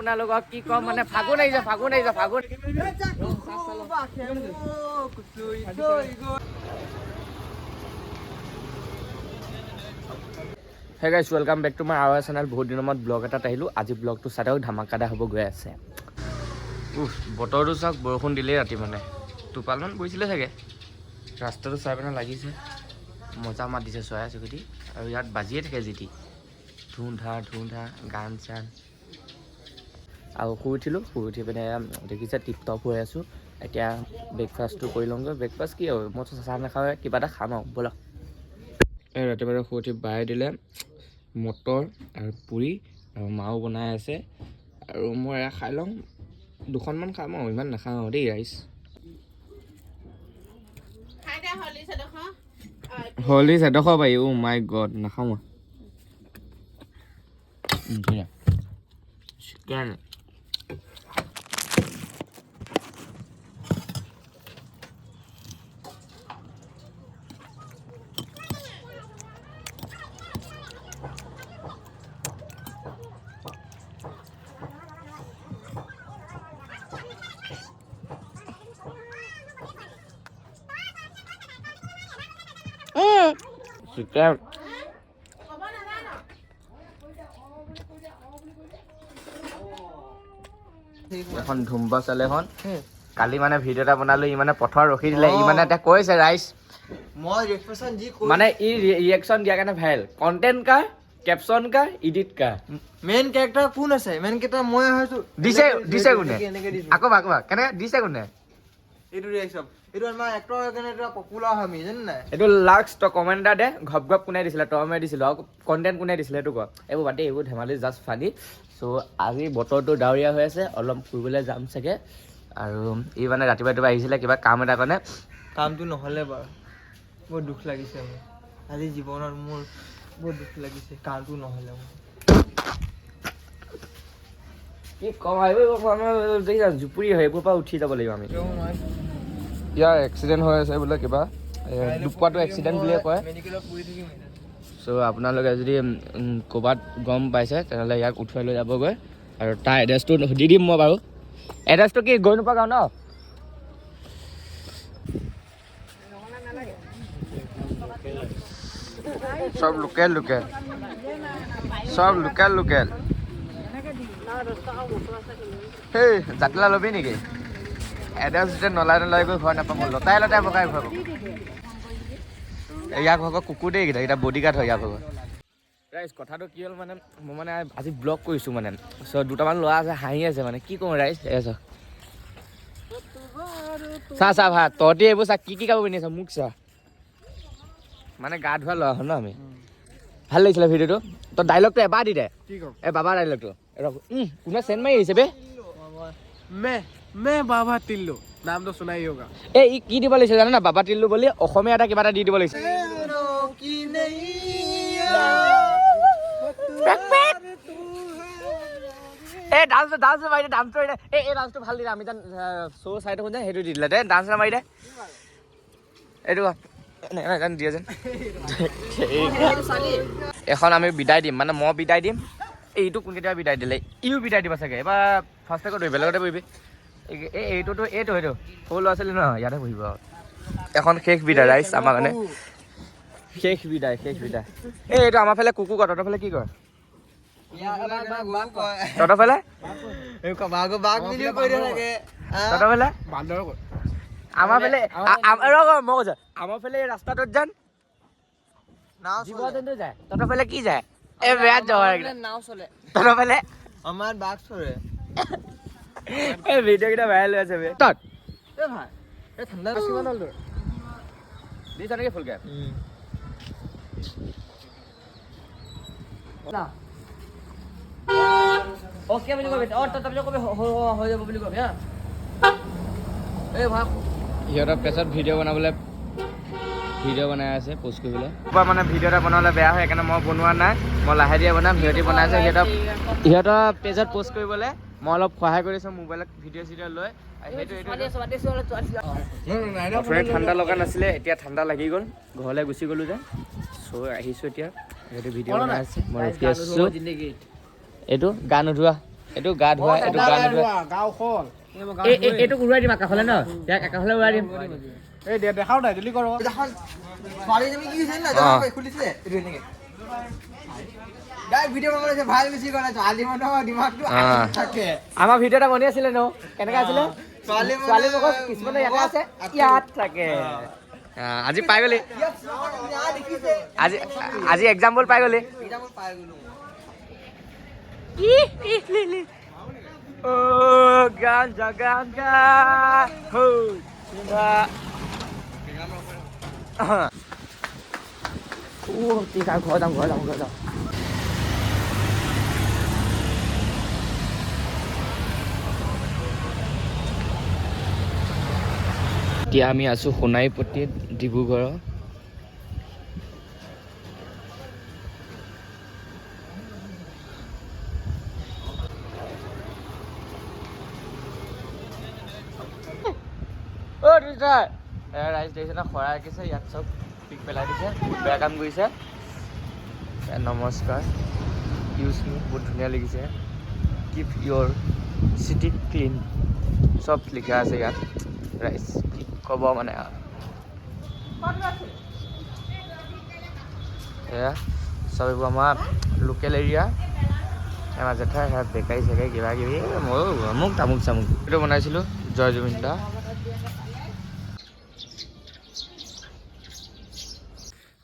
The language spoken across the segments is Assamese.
আপোনালোকক কি ক'ম, মানে ফাগুন আহিছে, ফাগুন আহিছে, ফাগুন। Hey guys, welcome back to my our channel. বহুত দিনৰ মূৰত ব্লগ এটাত আহিলোঁ। আজি ব্লগটো চাই থাকক, ধামাকাদা হ'ব গৈ আছে। উফ, বতৰটো চাওক, বৰষুণ দিলেই ৰাতি, মানে টোপালমান পৰিছিলে চাগে। ৰাস্তাটো চাই পিনে লাগিছে মজা মাত দিছে চৰাই চিৰিকটি, আৰু ইয়াত বাজিয়ে থাকে যি টি ধুম ধা ধুম ধা গান চান। আৰু শুই উঠিলোঁ, শুই উঠি পিনে দেখিছে টিপ টপ হৈ আছোঁ। এতিয়া ব্ৰেকফাষ্টটো কৰি লওঁগৈ। ব্ৰেকফাষ্ট কি আৰু, মইতো চাহ নাখাওঁ, কিবা এটা খাম আৰু ব'লক। এই ৰাতিপুৱা শুই উঠি বায়ে দিলে মটৰ আৰু পুৰি, আৰু মাও বনাই আছে, আৰু মই এয়া খাই লওঁ, দুখনমান খাম আৰু, ইমান নাখাওঁ আৰু দেই ৰাইজ। হৰলিক্স এডোখৰ পাৰি, অ' মাই গড, নাখাওঁ মই। ধুনীয়া চিকেন। চিকেন। এখন ধুম্বা চালে এখন। কালি মানে ভিডিঅ' এটা বনালো, ই মানে পথৰ ৰখি দিলে, ই মানে এতিয়া কৈছে ৰাইজ। মই ৰিয়েকশ্যন যি মানে ই ৰিয়েকশ্যন দিয়াৰ কাৰণে ভাইৰেল। কণ্টেণ্ট কাৰ, কেপশ্যন কাৰ, এডিট কাৰ? মেইন কেৰেক্টাৰ কোন আছে? মেইন কেৰেক্টাৰ মই হৈছো। দিছে, দিছে কোনে? এনেকে দিছো। আকৌ ভাগ ভাগ কেনেকে দিছে কোনে? এইটো ৰিয়েকশ্যন, এইটো আমাৰ এক্টৰৰ কাৰণে এটা পপুলাৰ হয়, আমি জানে নাই? এইটো লাষ্ট তই কমেণ্ট এটা দে, ঘপ ঘপ কোনে দিছিলে? তই মই দিছিলোঁ, আৰু কণ্টেণ্ট কোনে দিছিলে সেইটো ক। এইবোৰ বাদ দে, এইবোৰ ধেমালি, জাষ্ট ফানি। চ' আজি বতৰটো ডাৱৰীয়া হৈ আছে, অলপ ফুৰিবলৈ যাম চাগে। আৰু ই মানে ৰাতিপুৱা ৰাতিপুৱা আহিছিলে কিবা কাম এটা কাৰণে। কামটো নহ'লে বাৰু বহুত দুখ লাগিছে মোৰ। আজি জীৱনত মোৰ বহুত দুখ লাগিছে, কামটো নহ'লে মোৰ। কি কম আৰু, দেখিছা জুপুৰি হয়, এইবোৰৰ পৰা উঠি যাব লাগিব আমি। ইয়াৰ এক্সিডেণ্ট হৈ আছে বোলে কিবা, দুপোৱাটো এক্সিডেণ্ট বুলিয়ে কয়। মেডিকেলত পৰি থাকিম। চ' আপোনালোকে যদি ক'ৰবাত গম পাইছে, তেনেহ'লে ইয়াক উঠুৱাই লৈ যাবগৈ, আৰু তাৰ এড্ৰেছটো দি দিম মই বাৰু। এড্ৰেছটো কি, গৈ নোপোৱা গাঁও ন? চব লোকেল লোকেল, চব লোকেল লোকেল। সেই জাতিলা ল'বি নেকি? এড্ৰেছ যেতিয়া নলাই নলাই গৈ ঘৰ নাপাব, লতাই লতাই বগাই ঘৰ পাব। ইয়াক ভাগৰ কুকুৰ দেই, এইকেইটা এইকেইটা বডিগাৰ্ড হয় ইয়াক ভাগৰ। ৰাইজ, কথাটো কি হ'ল, মানে মই মানে আজি ব্লগ কৰিছোঁ, মানে চ' দুটামান ল'ৰা আছে, হাঁহি আছে, মানে কি কওঁ ৰাইজ, এয়া চাওক, চা চা ভাত, তহঁতি এইবোৰ চা, কি কি কাপোৰ পিন্ধি আছ, মোক চা। মানে গা ধোৱা ল'ৰা হয় ন আমি। ভাল লাগিছিলে ভিডিঅ'টো। তই ডাইলগটো এবাৰ দি দে। কি ক'ম? এই বাবা ডাইলগটো। কোনে চেন মাৰি আহিছে বে? मैं बाबा टिल्लू, नाम तो सुना ही होगा। এই ই কি দিব লাগিছে জানে না, বাবা টিল্লু বুলি অসমীয়া এটা কিবা এটা দি দিব লাগিছে। কি নেই। এই ডান্স, ডান্স মাৰি দে, ডান্স মাৰি দে। এই এই ডান্সটো ভাল দিলে, আমি যেন শ্ব' চাই থাকোঁ যে, সেইটো দি দিলে দে, ডান্স মাৰি দে। এইটো যেন দিয়ে যেন। এখন আমি বিদায় দিম, মানে মই বিদায় দিম। এইটো কোন কেতিয়াবা বিদায় দিলে, ইও বিদায় দিব চাগে। এইবাৰ ফাৰ্ষ্ট ক'ত বহিবি? বেলেগতে বহিবি। এই এইটোতো, এইটো সেইটো সৰু ল'ৰা ছোৱালী ন, ইয়াতে বহিব। আৰু এখন শেষ বিদায় ৰাইজ, আমাৰ কাৰণে শেষ বিদায়, শেষ বিদায়। এই এইটো আমাৰ ফালে কুকুৰ কয়, তহঁতৰ ফালে কি কয়? তহঁতৰ ফালে? বাঘ বুলিও কৈ দিয়া থাকে। তহঁতৰ ফালে? বান্দৰ। আমাৰ ফালে, ৰ ৰ, মই কৈছো, আমাৰ ফালে এই ৰাস্তাটোত যেন জীৱ জন্তু যায়, তহঁতৰ ফালে কি যায়? এই বেয়া জহৰ। নাও চলে। তহঁতৰ ফালে? আমাৰ বাঘ চৰে। এই ভিডিঅ' কেইটা ভাইৰেল হৈ আছে বে। তত এই ভাই, এই ঠাণ্ডা কিমান হ'ল তোৰ? দিছ নেকি ফুলকে? অ'কে বুলি কবি। অ, তই তাৰপিছত কবি হৈ যাব বুলি কবি। হা, এই ভাই সিহঁতৰ পেছত ভিডিঅ' বনাবলৈ, ভিডিঅ' বনাই আছে প'ষ্ট কৰিবলৈ। মানে ভিডিঅ' এটা বনাবলৈ বেয়া হয়, সেইকাৰণে মই বনোৱা নাই, মই লাহে ধীৰে বনাম। সিহঁতি বনাইছে, সিহঁতৰ পেজত প'ষ্ট কৰিবলৈ মই অলপ সহায় কৰিছোঁ, মোবাইলত ভিডিঅ' চিডিঅ' লৈ। সেইটো অথনি ঠাণ্ডা লগা নাছিলে, এতিয়া ঠাণ্ডা লাগি গ'ল, ঘৰলৈ গুচি গ'লো যে। চ' আহিছোঁ এতিয়া, সিহঁতি ভিডিঅ' বনাই আছে, মই ৰখি আছোঁ। এইটো গা নোধোৱা। এইটো গা ধোৱা, এইটো গা নোধোৱা। গাঁওখন। এইটোক উৰুৱাই দিম আকাশলৈ ন, ইয়াক আকাশলৈ উৰুৱাই দিম। এই দেখাও নাই, জলদি কৰো। ছোৱালীজনী কি হৈছে না খুলিছে এইটো এনেকে ডাইৰেক্ট ভিডিঅ' বনাইছে, ভাল বেছি কৰা নাই। ছোৱালী মানুহৰ দিমাগটো থাকে। আমাৰ ভিডিঅ' এটা বনি আছিলে ন, কেনেকা আছিলে? ছোৱালী। ছোৱালী মগজ কিছুমানে ইয়াতে আছে, ইয়াত থাকে। আজি পাই গলি। ইয়াত দেখিছে। আজি এক্সাম্পল পাই গলি। এক্সাম্পল পাই গ'লো। অ' গাঞ্জা গাঞ্জা হো ঠিক আছে, ঘৰ যাম, ঘৰ যাম, ঘৰ যাম। এতিয়া আমি আছোঁ সোণাৰীপট্টিত, ডিব্ৰুগড়ৰ। অ' তুষাৰ, ৰাইজ দেখিছে ন, শৰাই ৰাখিছে ইয়াত, চব পিক পেলাই দিছে, বহুত বেয়া কাম কৰিছে। নমস্কাৰ, ইউজ মি, বহুত ধুনীয়া লাগিছে। কিপ ইয়ৰ চিটি ক্লিন, চব লিখা আছে ইয়াত। ৰাইজ, কি ক'ব মানে আৰু। এয়া চব এইবোৰ আমাৰ লোকেল এৰিয়া। আমাৰ জেঠাই সেয়া বেকাৰী চেকাৰী কিবা কিবি, ময়ো অমুক তামুক চামুক এইটো বনাইছিলোঁ। জয় জুবিন দা।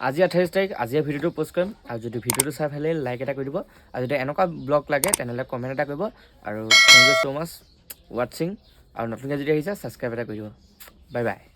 আজি 28 তাৰিখ, আজিয়ে ভিডিঅ'টো প'ষ্ট কৰিম। আৰু যদি ভিডিঅ'টো চাই ভাল লাগিলে লাইক এটা কৰি দিব, আৰু যদি এনেকুৱা ব্লগ লাগে তেনেহ'লে কমেণ্ট এটা কৰিব। আৰু thank you so much watching. আৰু নতুনকৈ যদি আহিছে, ছাবস্ক্ৰাইব এটা কৰি দিব। Bye bye.